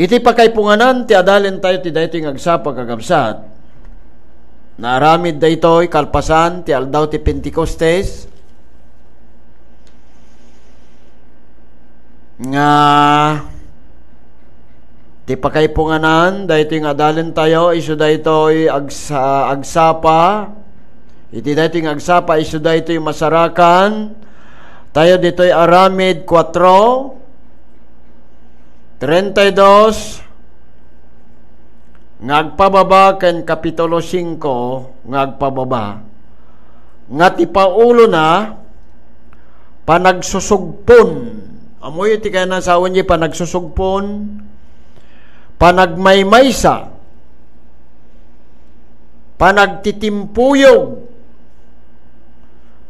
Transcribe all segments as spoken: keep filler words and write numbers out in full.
Iti pakaipunganan ti adalentayo ti daytoy nga agsapa, kakabsat, naaramid daytoy kalpasan ti aldaw ti Pentecostes, nga ti pakaipunganan daytoy nga adalentayo, isu daytoy agsa-, agsapa. Iti daytoy nga agsapa, isu daytoy masarakan tayo ditoy aramid, kuatro, treinta y dos nga agpababa ken kapitulo singko nga agpababa, nga ti paulona, panagsusugpon. Ammoyo ti kayatna a sawen diay panagsusugpon? Panagmaymaysa, panagtitimpuyog,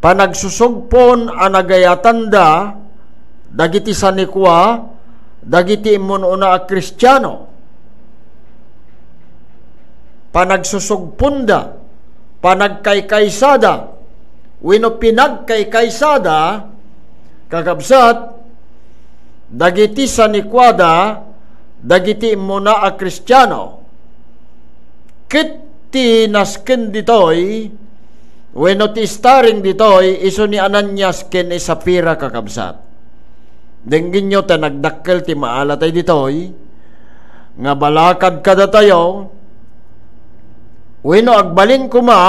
panagsusugpon a nagayatanda dagiti sanikua, dagiti immun-una a Kristiano. Panagsusugponda, panagkaykaysada, wenno pinagkaykaysada, kakabsat, dagiti sanikuada, dagiti immuna a Kristiano. Ket ti nasken ditoy, wenno ti starring ditoy, isu ni Ananias ken ni Safira, kakabsat. Denggenyo ta nagdakkel ti maalatay ditoy, nga balakad kadatayo, wenno agbalin koma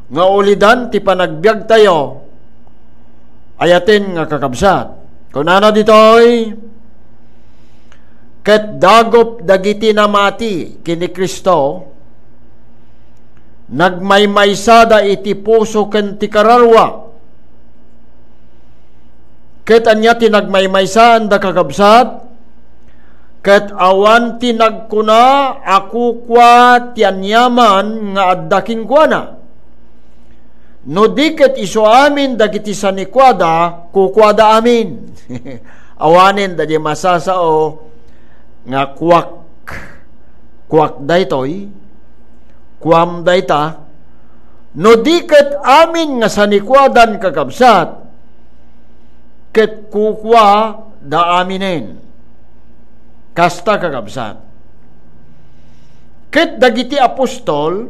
nga ulidan ti panagbiagtayo. Ayaten nga kakabsat, kunana ditoy, ket dagup dagiti namati ken ni Cristo, nagmaymaysada iti puso ken ti kararua. Ket ania ti nagmaymaysaanda, kakabsat? Ket awan ti nagkuna a kukua ti aniaman nga adda kenkuana. No di ket isu amin dagiti sanikuada, kukuada amin. Awanen dagiti masasao nga kuak, kuak daytoy, kuam dayta, no di ket amin nga sanikuadan, kakabsat, ket kukuada aminen. Kasta, kakabsat. Ket dagiti apostol,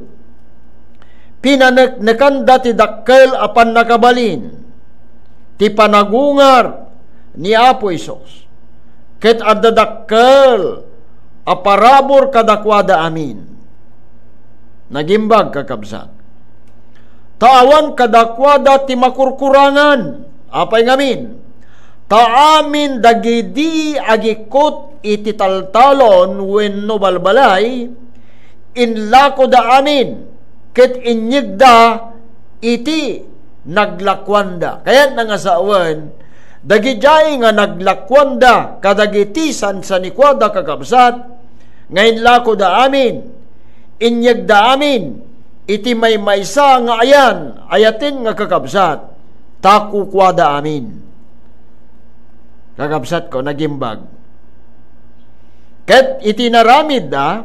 pinaneknekanda ti dakkel a pannakabalin, ti panagungar ni Apo Jesus, ket adda dakkel a parabur kadakuada amin. Nagimbag, kakabsat, ta awan kadakuada ti makurkurangan. Apay ngamin? Ta amin dagidi agikkut iti taltalon wenno balbalay, inlakoda amin ket inyegda iti naglakuanda. Kayatna nga sawen, dagidiay nga naglakuanda kadagiti sansanikuada, kakabsat, nga inlakoda amin, inyegda amin iti maymaysa nga ayan, ayaten nga kakabsat, ta kukuada amin. Kakabsatko, nagimbag. Ket iti naramidda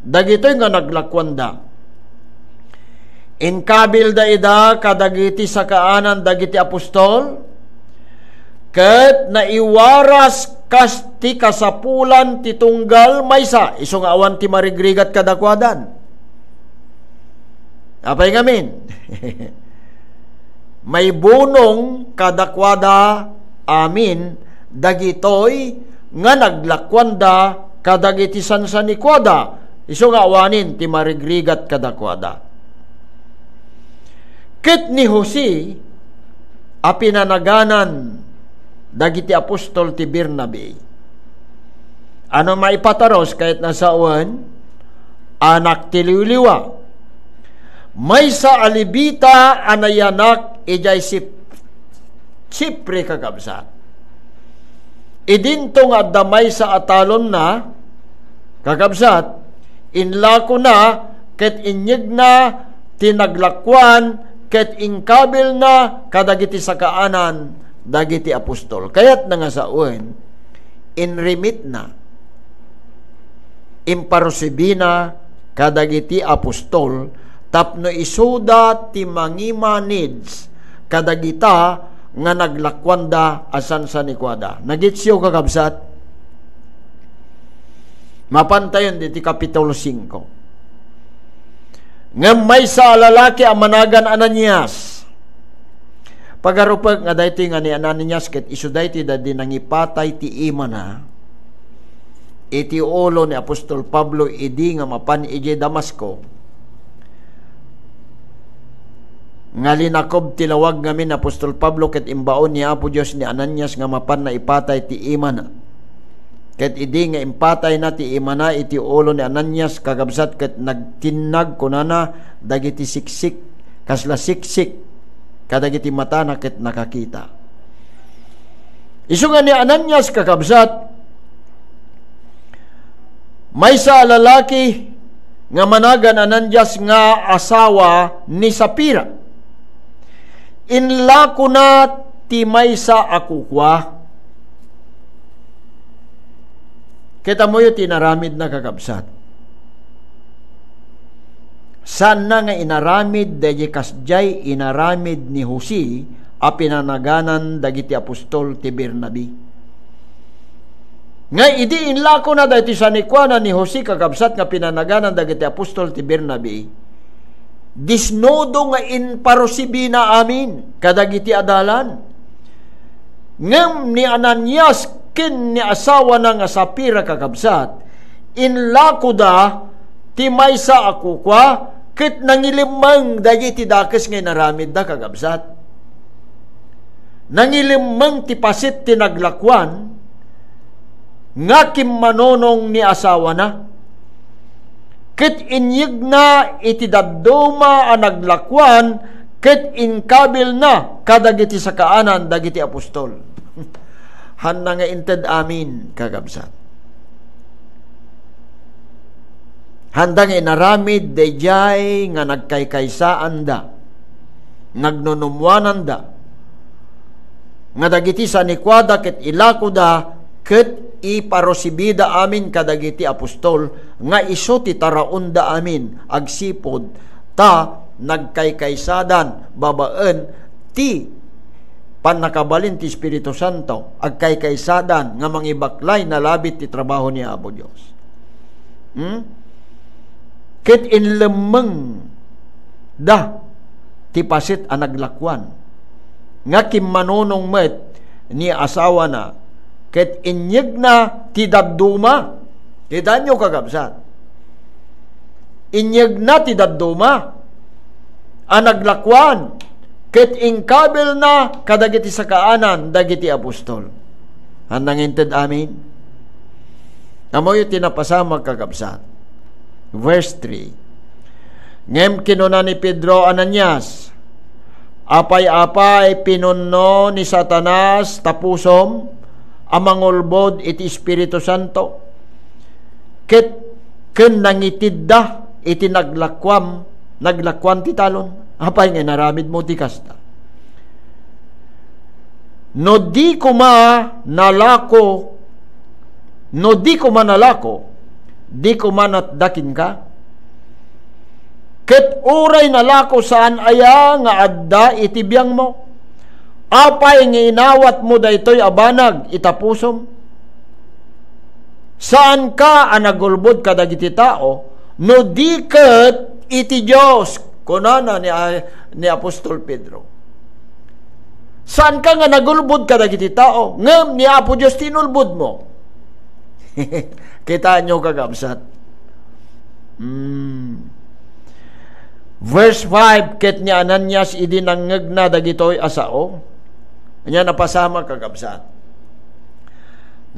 dagitoy nga naglakuanda, inkabilda ida kadagiti sakaanan dagiti apostol, ket naiwaras kas ti kasapulan ti tunggal maysa, isu nga awan ti marigrigat kadakuadan. Apay ngamin? Maibunong kadakuada amin dagitoy nga naglakuanda kadagiti sansanikuada, isu nga awanen ti marigrigat kadakuada. Ket ni Jose a pinanaganan dagiti apostol ti Bernabe. Ano maipataros ket nasawen? Anak ti liwliwa. Maysa a Levita a nayanak idiay Sip-, Chipre, kakabsat. Idinto nga adda maysa a talonna, kakabsat, inlakona ket inyegna ti naglakuan ket inkabilna kadagiti sakaanan dagiti apostol. Kayatna nga sawen, inremitna, imparusibina kadagiti apostol tapno isuda ti mangimanage kadagita nga naglakuanda a sansanikuada. Nagitsyo, kakabsat? Mapantayon iti Kapitulo singko. Ngem maysa a lalaki a managan Ananias. Pagarupek nga daytoy nga ni Ananias ket isu daytoy daydi nangipatay ti imana iti ulo ni apostol Pablo idi nga mapan idiay Damasco, nga linakob ti lawag ngamin ni apostol Pablo ket imbaon ni Apo Dios ni Ananias nga mapan naipatay ti imana. Ket idi nga impatayna ti imana iti ulo ni Ananias, kakabsat, ket nagtinnag, kunana, dagiti siksik, kasla siksik, kadagiti matana ket nakakita. Isu nga ni Ananias, kakabsat, maysa a lalaki nga managan Ananias nga asawa ni Safira. Inlakona ti maysa a kukua. Ket ammoyo ti inaramidna, kakabsat. Saanna nga inaramid daydi kasdiay inaramid ni Jose a pinanaganan dagiti apostol ti Bernabe. Nga idi inlakona daytoy sanikuana ni Jose, kakabsat, nga pinanaganan dagiti apostol ti Bernabe, disnudo nga imparusibina amin kadagiti adalan. Ngem ni Ananias ken ni asawana nga Safira, kakabsat, inlakoda ti maysa a kukua ket nangilemmeng dagiti dakes nga inaramidda, kakabsat. Nangilemmeng ti paset ti naglakuan nga kimmanunong ni asawana. Ket inyegna iti dadduma a naglakuan ket inkabilna kadagiti sakaanan dagiti apostol. Hanna nga inted amin, kakabsat. Handa nga inaramid daydiay nga nagkaykaysaanda, nagnunumwananda, nga dagiti sanikuada ket ilakoda ket iparusibida amin kadagiti apostol nga isu ti taraonda amin agsipud ta nagkaykaysadan babaen ti pannakabalin ti Espiritu Santo, agkaykaysadan nga mangibaklay nalabit ti trabaho ni Apo Dios. Hmm? Ket inlemmeng da ti paset a naglakuan nga kimmanunong met ni asawana ket inyegna ti dadduma. Kitaenyo, kakabsat? Inyegna ti dadduma a naglakuan ket inkabilna kadagiti sakaanan dagiti apostol. Hanna nga inted amin? Ammoyo ti napasamak, kakabsat. Verse three. Ngem kinuna ni Pedro, Ananias, apay-apay pinunno ni Satanas ta pusom a mangulbod iti Espiritu Santo, ket ken nangitidda iti naglakuam, naglakuan ti talon. Apay nga inaramidmo ti kasta? No di koma nalako, no di koma nalako, di koma natda kenka? Ket uray nalako, saan aya nga adda iti biangmo? Apay nga inawatmo daytoy a banag ita pusom? Saanka a nagulbod kadagiti tao, no di ket iti Dios, kunana ni, ni apostol Pedro. Saanka nga nagulbod kadagiti tao, ngem ni Apo Dios ti inulbodmo. Kitaenyo, kakabsat? Mm. Verse five, ket ni Ananias idi nangngegna dagitoy a sao, ania napasamak, kakabsat?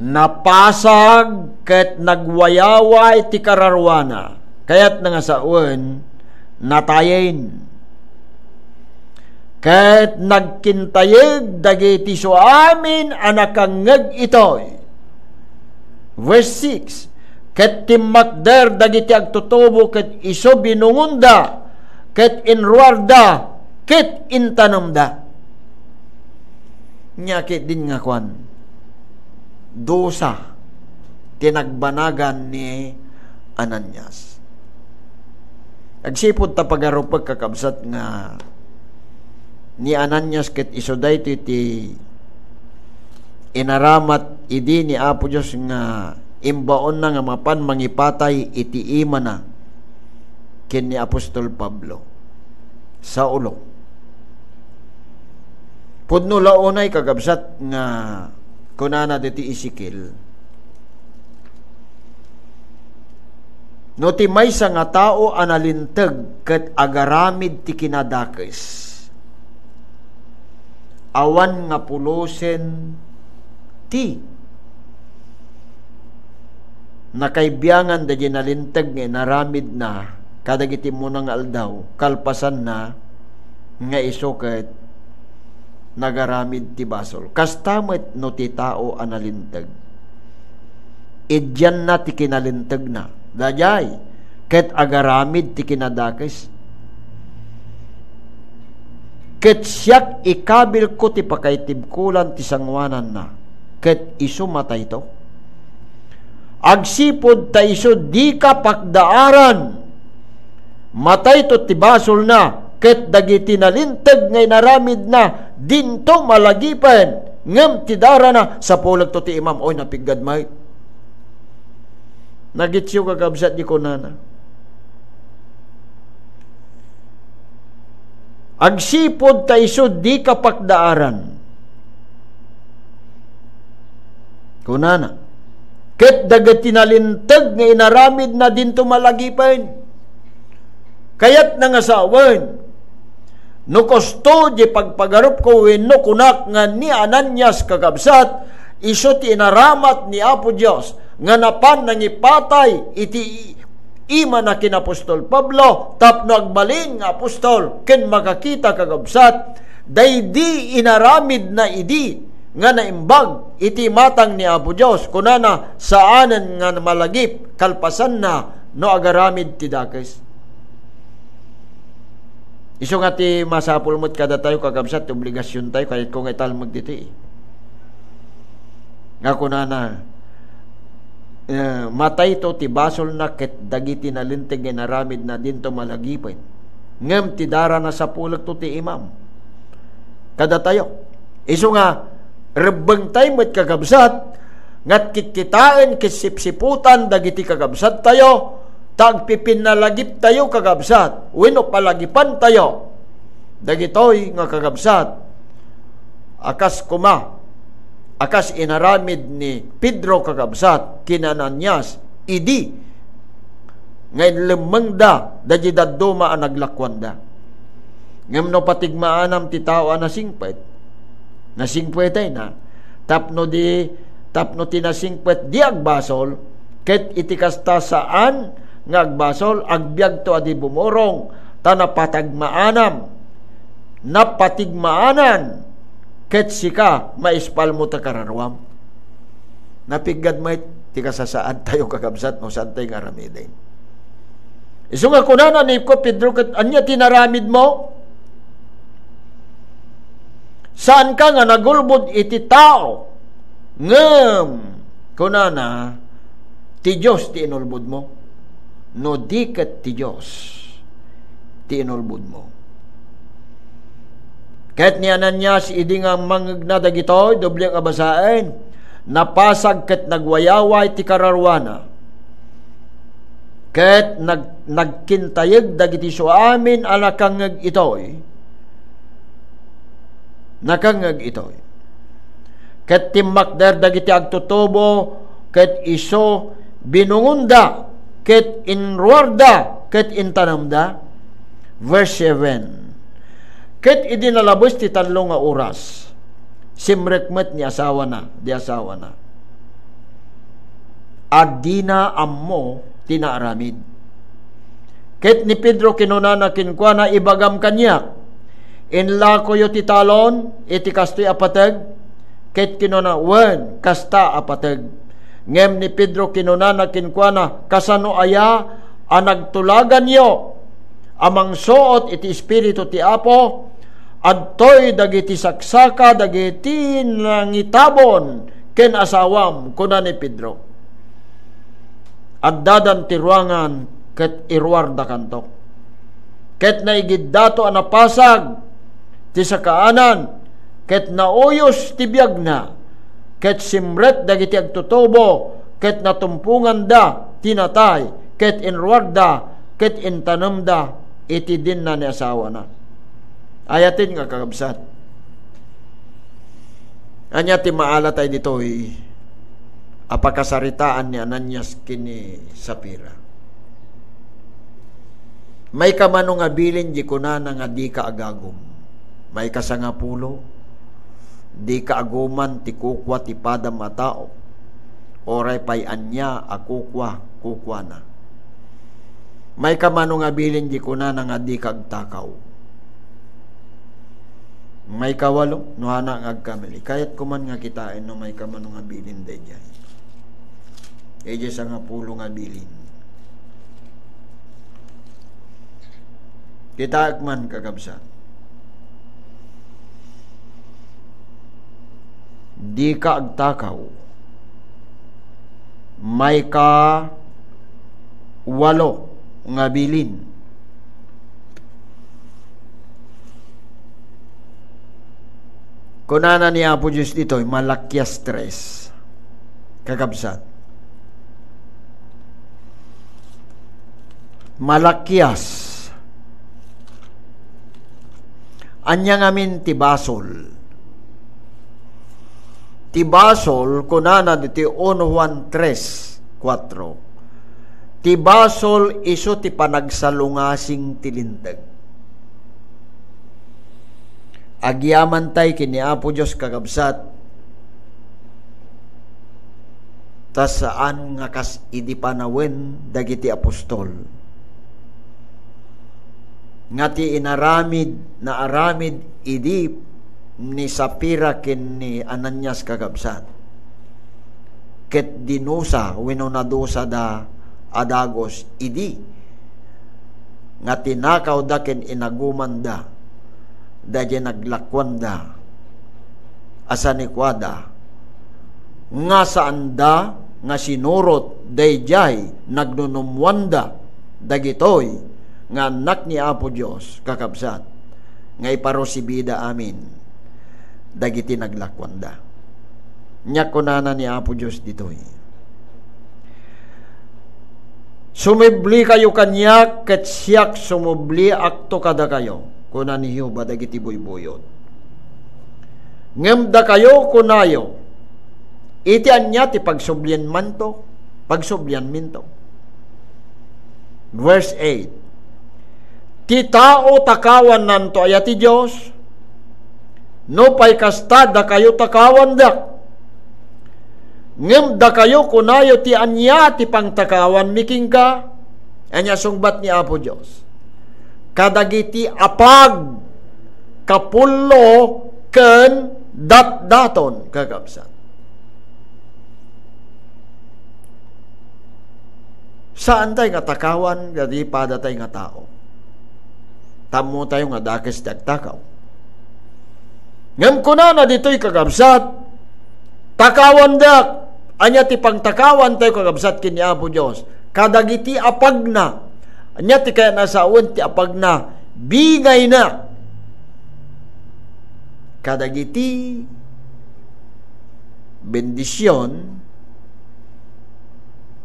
Napasag ket nagwayaway ti kararuana. Kayatna nga sawen, natayen. Ket nagkintayeg dagiti suamin a nakangngeg itoy. Verse six, ket timmakder dagiti agtutubo ket isu binungonda, ket inruarda, ket intanemda. Nia ket din nga kuan, dusa ti nagbanagan ni Ananias. Agsipud ta pagarupek, kakabsat, nga ni Ananias ket isu daytoy ti inaramat idi ni Apo Dios nga Imbaonna nga mapan mangipatay iti imana ken ni apostol Pablo. Saulo. Pudno la unay, kakabsat, nga kunana ditoy Ezekiel, "No ti maysa nga tao a nalinteg ket agaramid ti kinadakes, awan nga pulosen ti nakaibiangan dagiti nalinteg nga inaramidna kadagiti immuna nga aldaw, kalpasanna nga isu ket nagaramid ti basol." Kasta met no ti tao a nalinteg, idianna ti kinalintegna, daydiay ket agaramid ti kinadakes. Ket siak ikabilko ti pakaitibkolan ti sangoananna, ket isu matayto. Agsipud ta isu dika pakdaaran, matayto ti basolna, ket dagiti nalinteg nga inaramidna dinto malagipen, ngem ti darana sapulekto ti imam. Oy, napiggad met. Nagitsyo, kakabsat, di kunana. Agsipud ta isu dika pakdaaran. Kunana, ket dagiti nalinteg nga inaramidna dinto malagipen. Kayatna nga sawen, no kusto di pagpagarupko wenno kunak nga ni Ananias, kakabsat, isu ti inaramat ni Apo Dios nga napan nangipatay iti imana ken apostol Pablo tapno agbalin nga apostol ken makakita, kakabsat, daydi inaramidna idi nga naimbag iti imatang ni Apo Dios. Kunana, saanen nga malagip kalpasanna no agaramid ti dakes. Isu nga ti masapul met kadatayo, kakabsat, ti obligasiontayo, kayatko nga italmek ditoy. Nga kunana, eh, matayto ti basolna ket dagiti nalinteg nga inaramidna dinto malagipen. Ngem ti darana sapulekto ti imam kadatayo. Isu nga, rebbengtay met, kakabsat, nga kitkitaen ket sipsiputan dagiti kakabsattayo, ta agpipinnalagiptayo, kakabsat, wenno palagipantayo dagitoy nga kakabsat a kas koma, a kas inaramid ni Pedro, kakabsat, ken Ananias idi nga inlemmengda dagiti dadduma a naglakuanda. Ngem no patigmaanam ti tao a nasingpet, nasingpetayna, tapno di, tapno ti nasingpet di agbasol, ket iti kasta saan nga agbasol, agbiagto a di bumurong, ta napatagmaanam, napatigmaanan, ket sika, maispalmo ta kararuam. Napiggad met ti kasasaadtayo, kakabsat, no saantayo nga aramiden. Isu nga kunana ni Pedro, ket ania ti naramidmo? Saanka nga nagulbod iti tao, ngem kunana, ti Dios ti inulbodmo. No di ket ti Dios ti inulbodmo. Ket ni Ananias, idi nga mangngegna dagitoy, doble nga basaen, napasag ket nagwayaway ti kararuana. Ket nag-, nagkintayeg dagiti isuamin a nakangngeg itoy. Nakangngeg itoy. Ket timmakder dagiti agtutubo, ket isu binungonda, ket inruarda, ket intanemda. Verse seven. Ket idi nalabes ti tallo nga oras, simrek met ni asawana, di asawana, a dina ammo ti naaramid. Ket ni Pedro kinunana kenkuana, "Ibagam kaniak, inlakoyo ti talon iti kastoy a pateg?" Ket kinuna, "Wen, kasta a pateg." Ngem ni Pedro kinunana kenkuana, "Kasano aya a nagtulaganyo a mangsuot iti Espiritu ti Apo? Adtoy dagiti saksaka dagiti nangitabon ken asawam," kuna ni Pedro. Addadan ti ruangan ket iruardakanto. Ket naigiddato a napasag ti sakaanan, ket nauyos ti biagna, ket simrek dagiti agtutubo, ket natumponganda ti natay, ket inruarda, ket intanemda iti dinna ni asawana. Ayaten nga kakabsat. Ania ti maala tayo ditoy a pakasaritaan ni Ananias ken ni Safira? Maika mano nga bilin di kunana nga dika agagum. Maika sangapulo, dika aguman ti kukua ti padam a tao, uray pay ania a kukua, kukuana. Maika mano nga bilin di kunana nga dika agtakaw. Maika walo, no hana nga agkamali. Kayatko man nga kitaen no maika mano nga bilin daydiay. Idiay sangapulo nga bilin. Kitaek man, kakabsat. Dika agtakaw. Maika walo nga bilin. Kunana ni Apo Dios ditoy, Malakias tres. Kakabsat. Malakias. Ania ngamin ti basol? Ti basol, kunana ditoy uno Juan tres, kuatro. Ti basol isu ti panagsalungasing ti Linteg. Agyamantay ken ni Apo Dios, kakabsat, ta saan nga kas idi panawen dagiti apostol, nga ti inaramid, naaramid idi ni Safira ken ni Ananias, kakabsat, ket dinusa wenno nadusada a dagus idi nga tinakawda ken inagumanda daydiay naglakuanda a sanikuada, nga saanda nga sinurot daydiay nagnunummoanda dagitoy nga annak ni Apo Dios, kakabsat, nga iparusibida amin dagiti naglakuanda. Nia kunana ni Apo Dios ditoy, "Sumiblikayo kaniak, ket siak sumubliakto kadakayo," kuna ni Jehovah dagiti buybuyot. Ngem dakayo, kunayo, iti ania ti pagsublianmanto? Pagsublianminto. Verse eight, "Ti tao takawannanto aya ti Dios? Nupay kasta, dakayo takawandak. Ngem dakayo, kunayo, ti ania ti pangtakawanmi kenka?" Ania sungbat ni Apo Dios? "Kadagiti apag, kapullo, ken datdaton," kakabsat. Saantay nga takawan dagiti padatay nga tao. Tammotayo nga dakes ti agtakaw. Ngem kunana ditoy, kakabsat, "Takawandak." Ania ti pangtakawantayo, kakabsat, ken ni Apo Dios? Kadagiti apagna. Ania ti kayatna a sawen ti apagna? Bingayna. Kadagiti bendision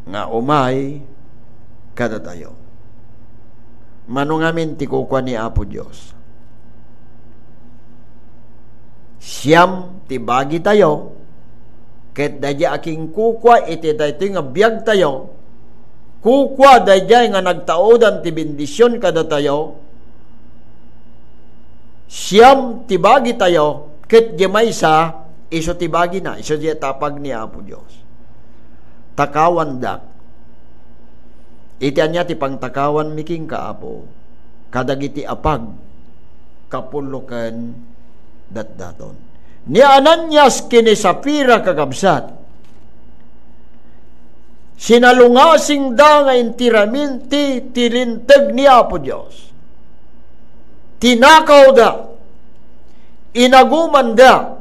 nga umay kadatayo. Mano ngamin ti kukua ni Apo Dios? Siam ti bagitayo, ket daydi a kinkukua iti daytoy nga biagtayo, kukua daydiay nga nagtaudan ti bendision kadatayo, siam ti bagitayo, ket di maysa, isu ti bagina, isu ti apag ni Apo Dios. Takawandak. Iti ania ti pangtakawanmi kenka, Apo? Kadagiti apag, kapullo ken datdaton. Ni Ananias ken ni Safira, kakabsat, sinalungasingda nga inti ramin ti, ti Linteg ni Apo Dios. Tinakawda, inagumanda,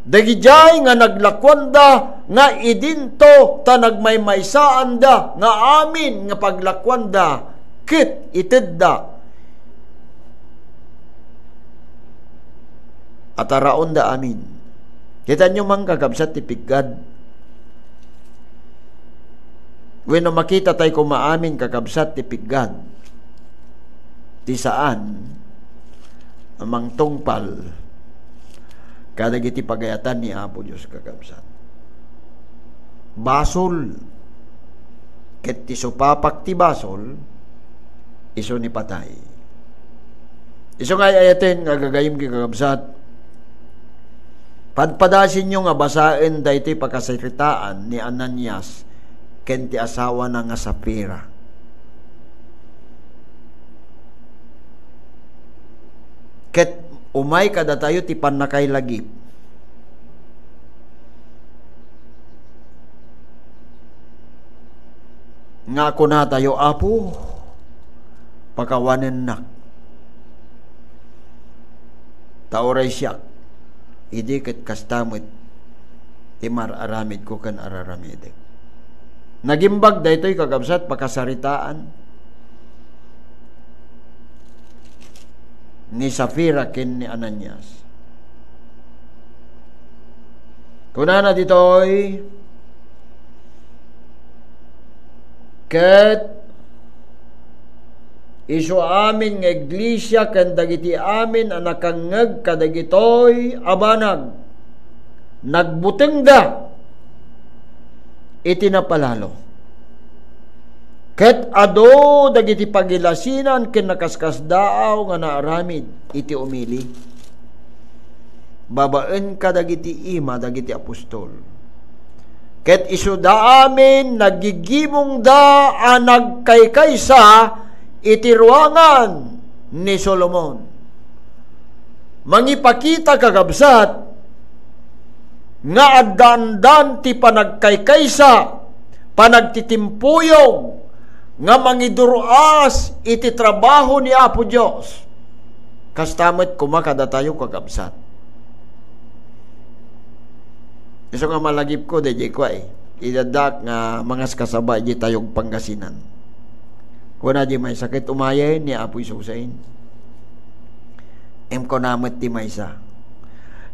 dagidiay nga naglakuanda nga idinto ta nagmaymaysaanda nga amin nga paglakuanda ket itedda a taraonda amin. Kitaenyo man, kakabsat, ti piggad Wenno makita tayo koma amin, kakabsat, ti piggad, ti saan a mangtungpal kadagiti pagayatan ni Apo Dios, kakabsat. Basol, ket ti supapak ti basol, isu ni patay. Isu nga ay-ayaten nga gagayem, kakabsat, padpadasinyo nga basaen daytoy pakasaritaan ni Ananias ken ti asawana nga Safira. Ket umay kadatayo ti pannakaylagip nga kunatayo, "Apo, pakawanennak, ta uray siak, idi ket kasta met ti mar-aramidko ken ar-aramidek." Nagimbag daytoy, kakabsat, pakasaritaan ni Safira ken ni Ananias. Kunana ditoy, ket isu amin nga iglesia ken dagiti amin a nakangngeg kadagitoy a banag, nagbutengda iti napalalo. Ket adu dagiti pagilasinan ken nakaskasdaaw nga naaramid iti umili babaen kadagiti ima dagiti apostol. Ket isuda amin naggigimongda a nagkaykaysa iti ruangan ni Solomon. Mangipakita, kakabsat, nga addaandan ti panagkaykaysa, panagtitimpuyog nga mangidur-as iti trabaho ni Apo Dios. Kasta met koma kadatayo, kakabsat. Isu nga malagipko, daydiay kua, eh. Idaddaak nga mangaskasaba idiay Tayog, Pangasinan. Kuna di maysa, ket umayen ni Apo Jesusen. Em, kuna met ti maysa,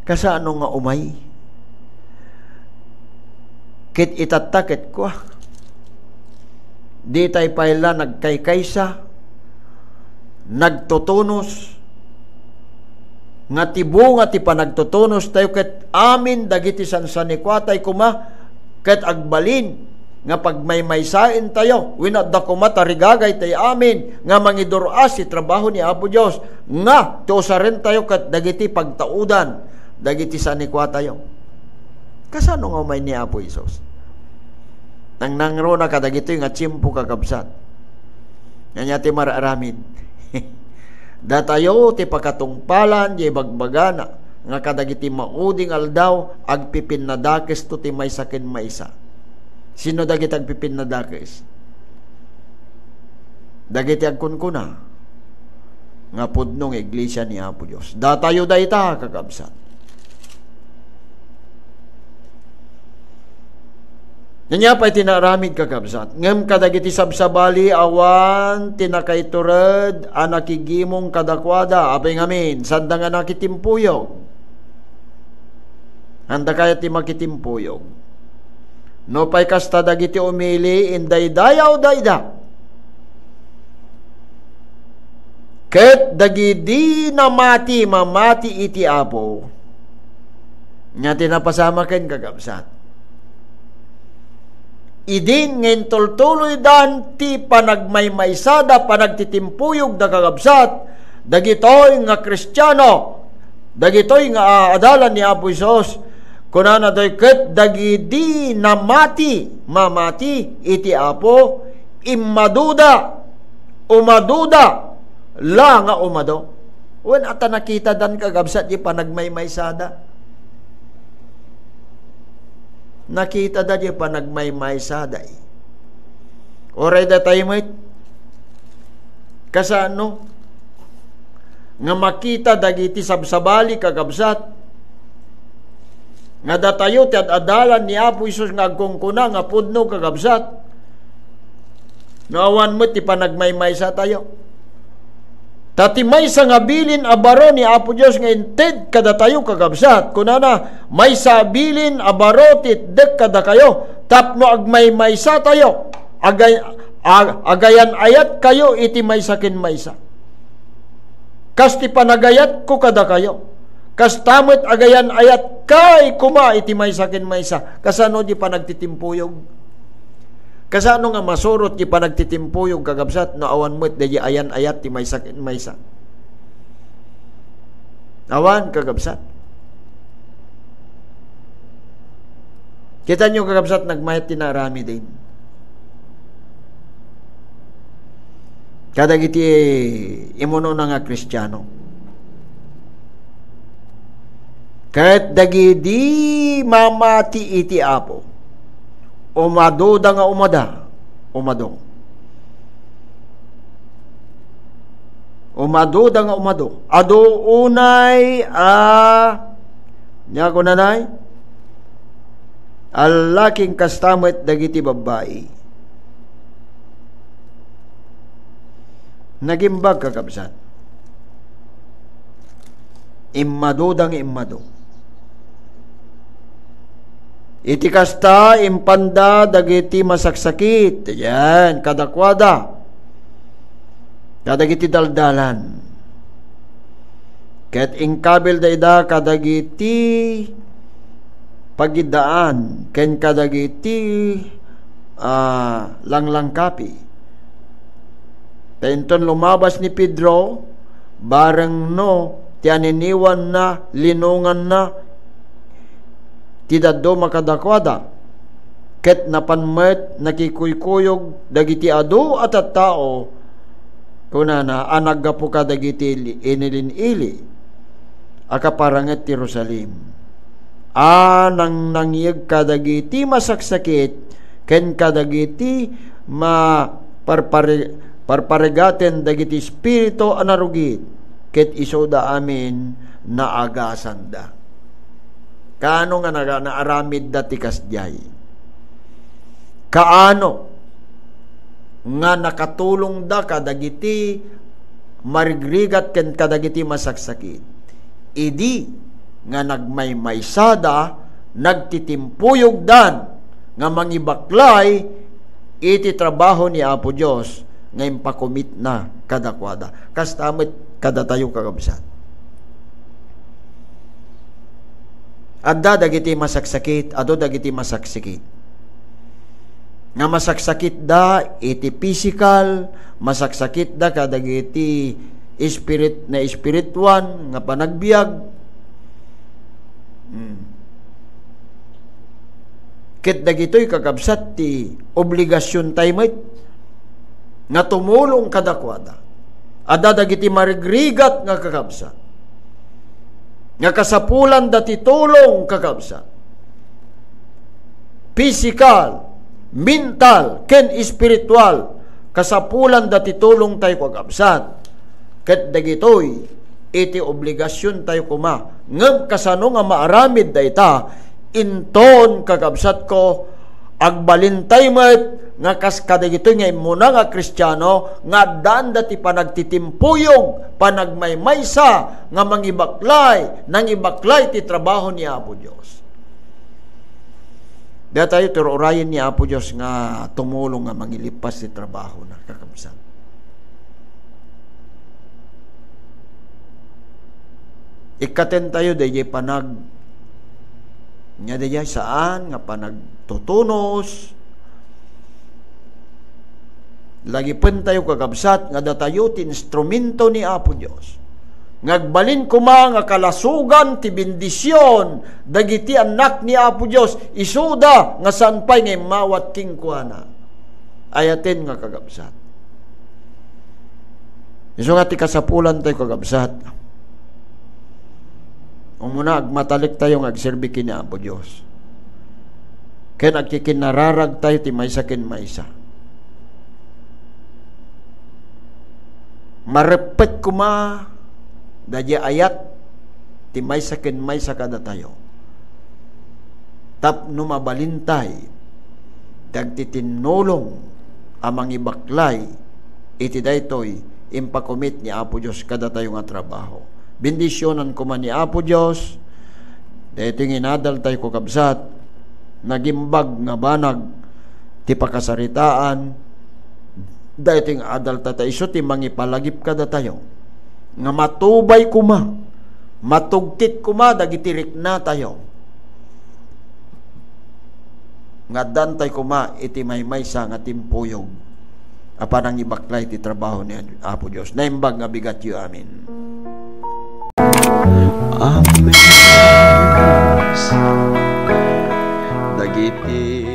"Kasano nga umay? Ket itatta ket kua, ditay pay la nagkaykaysa, nagtutunos, nga ti bunga ti panagtutunos tayo ket amin dagiti sansanikuatay koma, ket agbalin nga pagmaymaysaentayo, wenno adda koma tarigagaytay amin nga mangidur-as ti trabaho ni Apo Dios, nga ti usarentayo ket dagiti pagtaudan dagiti sanikuatayo." Kasano nga umay ni Apo Jesus? Nangnangruna kadagitoy nga tiempo, kakabsat. Ania ti mar-aramid? Datayo ti pakatungpalan, diay bagbagana, nga kadagiti maudi nga aldaw, agpipinnadak isto ti maysa ken maysa. Sino dagiti agpipinnadak? Dagiti agkunkuna nga pudno nga iglesia ni Apo Dios. Datayo dayta, kakabsat. Ania pay ti naaramid, kakabsat? Ngem kadagiti sabsabali, awan ti nakaitured a nakigimong kadakuada. Apay ngamin, sanda nga nakitimpuyog. Sanda kayat ti makitimpuyog? Nupay kasta, dagiti umili, indaydayawda ida. Ket dagidi namati, mamati iti Apo. Ania ti napasamaken, kakabsat? Idin nga intultuloydan ti panagmaymaysada, panagtitimpuyogda, kakabsat, dagitoy nga Kristiano, dagitoy nga adalan ni Apo Jesus, kunana toy, ket dagidi namati, mamati iti Apo, immaduda, umaduda, la nga umado. Wen, ata nakitadan, kakabsat, ti panagmaymaysada. Nakitada ti panagmaymaysada, eh. Uray datay met, kasano nga makita dagiti sabsabali, kakabsat, nga datayo ti ad-adalan ni Apo Jesus nga agkunkuna nga pudno, kakabsat, no awan met ti panagmaymaysatayo. Ta ti maysa nga bilin a baro ni Apo Dios nga inted kadatayo, kakabsat, kunana, "Maysa a bilin a baro ti itdek kadakayo, tapno agmaymaysatayo." agay-, ag-, agayan-ayatkayo iti maysa ken maysa. Kas ti panagayatko kadakayo, kasta met agayan-ayatkay koma iti maysa ken maysa. Kasano ti panagtitimpuyog? Kasano nga masurot ti panagtitimpuyog, kakabsat, no awan met daydi ayan-ayat ti maysa ken maysa? Awan, kakabsat. Kitaenyo, kakabsat, nagmayat ti naaramiden. Kadagiti immuna nga Kristiano. Ket dagidi mamati iti Apo, umaduda nga umada, umadu. Umaduda nga umadu. Adu unay a, ania kunanay? Allaking kasta met dagiti babbai. Nagimbag, kakabsat. Immaduda nga immadu. Iti kasta, impanda dagiti masaksakit, yan, kadakuada, kadagiti daldalan. Ket inkabilda ida kadagiti pagidaan ken kadagiti, ah, langlangkapi. Ta inton lumabas ni Pedro, bareng no ti aniniwanna, linunganna, ti dadduma kadakuada, ket napan met nakikuykuyog dagiti adu a tattao, kunana, a naggapu kadagiti li-, inilin-ili a kaparanget ti Jerusalem, a nangnangyeg kadagiti masaksakit ken kadagiti ma-, parpare-, parparegaten dagiti espiritu a narugit, ket isuda amin naagasanda. Kaano nga naga-, naaramidda ti kasdiay? Kaano nga nakatulongda kadagiti marigrigat ken kadagiti masaksakit? Idi nga nagmaymaysada, nagtitimpuyogdan nga mangibaklay iti trabaho ni Apo Dios nga impakomitna kadakuada. Kasta met kadatayo, kakabsat. Adda dagiti masaksakit, adu dagiti masaksakit. Nga masaksakitda iti pisikal, masaksakitda kadagiti espirit-, naespirituan nga panagbiag. Hmm. Ket dagitoy, kakabsat, ti obligasiontayo met nga tumulong kadakuada. Adda dagiti marigrigat nga kakabsat nga kasapulanda ti tulong, kakabsat. Pisikal, mental, ken espiritual, kasapulanda ti tulongtayo, kakabsat. Ket dagitoy iti obligasiontayo koma. Ngem kasano nga maaramid dayta? Inton, kakabsatko, agbalintay met nga kas kadagitoy nga immuna nga Kristiano nga addaanda ti panagtitimpuyog, panagmaymaysa nga mangibaklay, nangibaklay ti trabaho ni Apo Dios. Datayo ti ur-urayen ni Apo Dios nga tumulong nga mangilippas ti trabahona, kakabsat. Ikkatentayo daydiay panag-, nga daydiay saan nga panagtutunos. Lagipentayo, kakabsat, nga datayo ti instrumento ni Apo Dios. Nga agbalin koma nga kalasogan ti bendision dagiti annak ni Apo Dios, isuda nga saan pay nga immawat kenkuana. Ayaten nga kakabsat. Isu nga ti kasapulantayo, kakabsat. Umuna, agmatalektayo nga agserbi ken ni Apo Dios. Ken agkikinnararagtayo ti maysa ken maysa. Mareppet koma daydiay ayat ti maysa ken maysa kadatayo. Tapno mabalintay dagiti tinnulong a mangibaklay iti daytoy impakomit ni Apo Dios kadatayo nga trabaho. Bendisionan koma ni Apo Dios daytoy nga inadaltayo, kakabsat, nagimbag nga banag ti pakasaritaan, daytoy nga adalta ta isu ti mangipalagip kadatayo, nga matubay koma, matugkit koma dagiti riknatayo, nga addantay koma iti maymaysa nga timpuyog a panangibaklay ti trabaho ni Apo Dios. Naimbag nga bigatyo. Amen. Amen. Dagiti